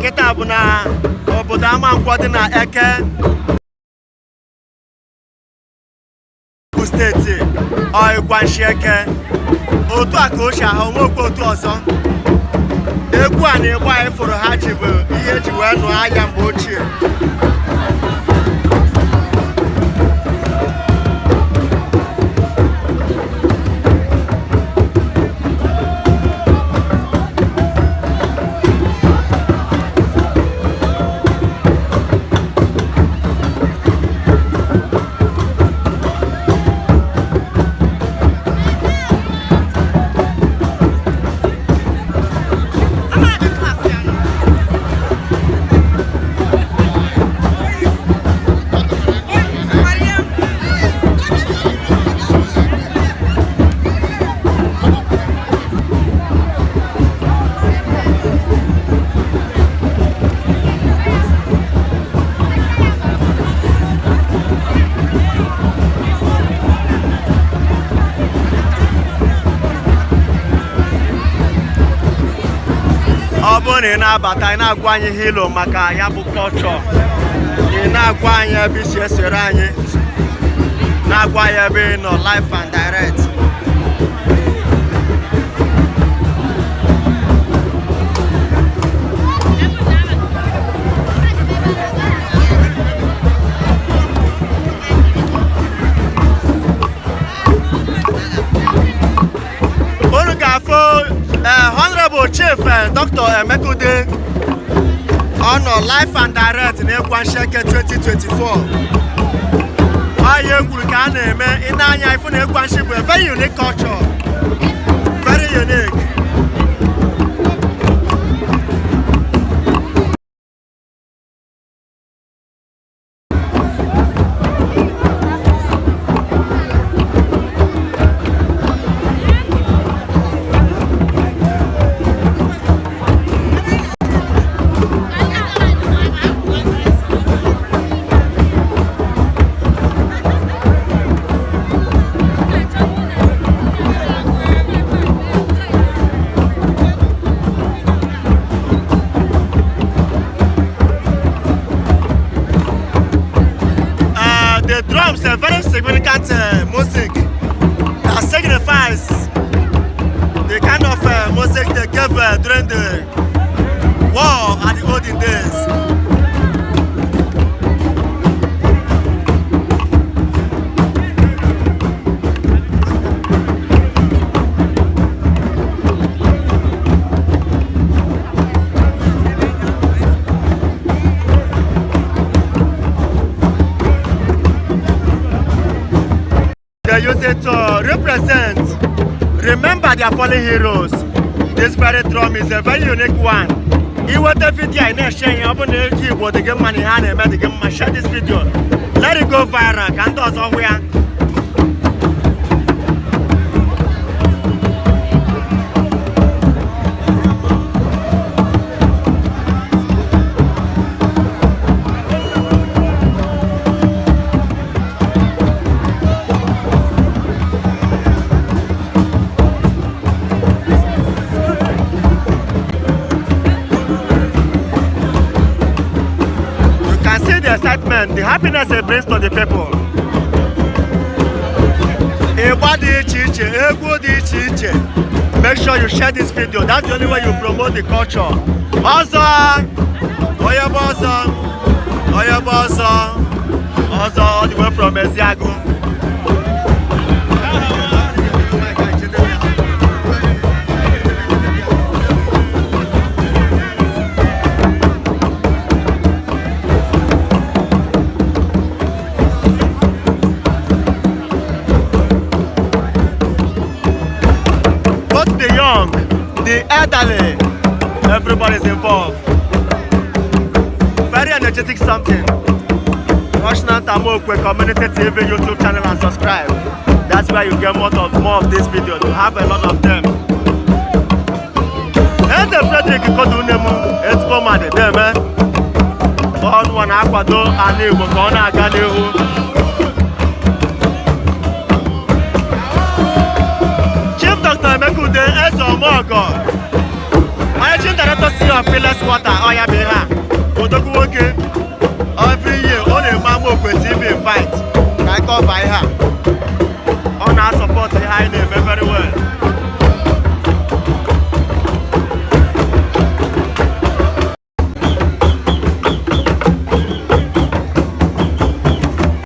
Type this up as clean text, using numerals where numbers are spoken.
Kịta bụ na obodo Amankwọ dị na Eke steeti Ịgwa Nshi Eke. Otu a ka o si ahụ nwekwa otu ọzọ. Egwu a na ịgba anyị fụrụ ha ji bụ ihe eji wee nụọ agha mgbe ochie. Ọ bụrụ na ị na-abata, ị na-agwa anyị ihe ilo maka ya bụ culture, ị na-agwa anyị ebe isi esere anyị, na-agwa anyị ebe ị nọ live and direct. Unu ga-afụ Honorable Chief Dr. Emeka Ude. Ọ nọ live and direct na Ịgwa Nshi Eke 2024. Ọ ihe kwuru ka a na-eme. Ị na-anya ifu na Ịgwa Nshi bụ a very unique culture, very unique. The drums are very significant music that signifies the kind of music they gave during the war at the olden days. They use it to represent, remember their fallen heroes. This very drum is a very unique one. Iweta video a, ị na-eshare ya. Ọ bụ na eji Igbo dị gị mma na ihe a na-eme dị gị mma, share this video. Let it go viral ka ndị ọzọ hụ ya. You can see the excitement, the happiness it brings to the people. Ịgba dị iche iche, egwu dị iche iche. Make sure you share this video. That's the only way you promote the culture. Ọzọ, onye bụ ọzọ, onye bụ ọzọ, ọzọ all the way from Eziagu. Both the young, the elderly, everybody's involved. Very energetic something. Watch Amokwe Community TV YouTube channel and subscribe. That's where you get more of these videos. You have a lot of them. Eze Frederick Kodunemu, ezigbo mmadụ na-eme. Ọnụ na-akwado ala Igbo ka ọ na-aga n'ihu. Chief Dr. Emeka Ude, Eze Omeọgọ, Managing Director, CEO of Pillars Water, ọ ya bụ.